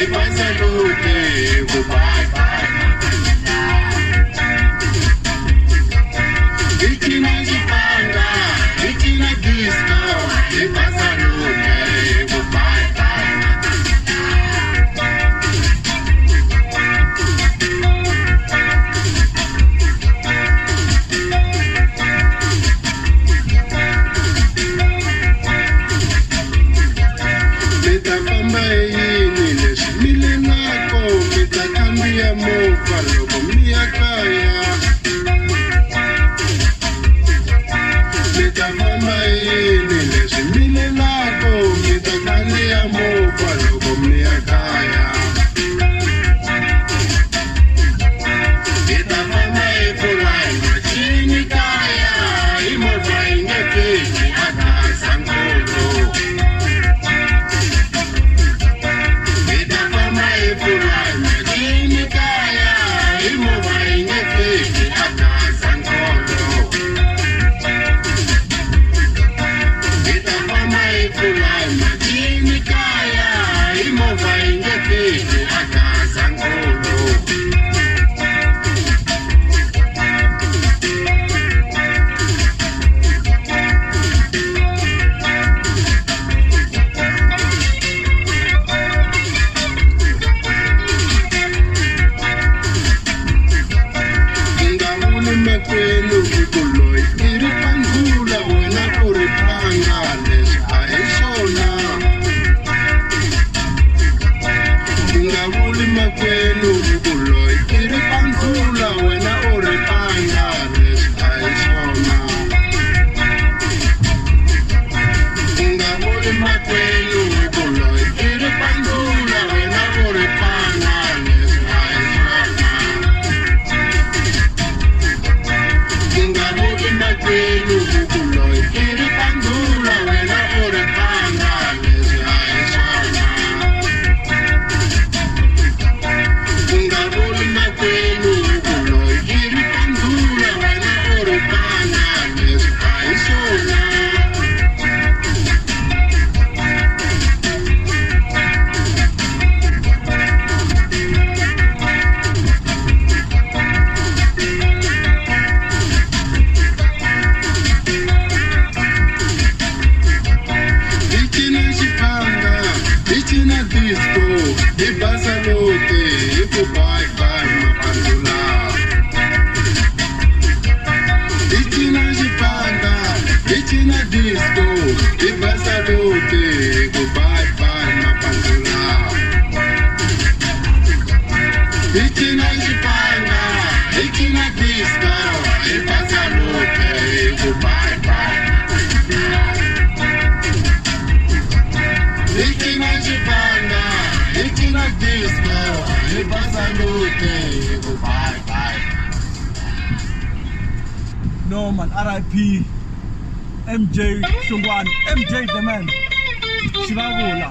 hi ba salute hi ku bye bye. Hi cina xipanga, hi cina disco, hi ba salute hi ku bye bye. Mi ta famba hi yini leswi mi lelako mi ta khandziya movha loko mi ya kaya. Mi ta famba hi yini leswi mi lelako mi ta khandziya movha loko mi ya kaya. Hi ta famba hi fulayi machini kaya hi movha yi nge fiki a Gazankulu. Hi ta famba hi fulayi machini kaya hi movha yi nge fiki a Gazankulu. Hi ta famba hi fulayi machini kaya hi movha yi nge fiki a Gazankulu. Mi nga vuli makwenu hi ku loyi i ri pandzula wena u ri phanga leswi a hi swona. Mi nga vuli makwenu hi ku loyi i ri pandzula wena u ri phanga leswi a hi swona. U nga vuli makwenu hi ku loyi i ri pandzula wena u ri phanga leswi a hi swona. U nga vuli makwenu hi ku loyi i ri pandzula wena u ri phanga leswi a hi swona. U nga vuli makwenu hi ku loyi i ri pandzula wena u ri phanga leswi a hi swona. Hi cina xipanga, hi cina disco, hi ba salute, hi ku bye bye mapandzula. Hi cina xipanga, hi cina disco, hi ba salute, hi ku bye bye mapandzula. Hi cina xipanga, hi cina disco, hi ba salute, hi ku bye bye. Hi cina xipanga, hi cina disco, hi ba salute, hi ku bye bye. No man, RIP MJ Hlungwani, MJ the man. Xivavula.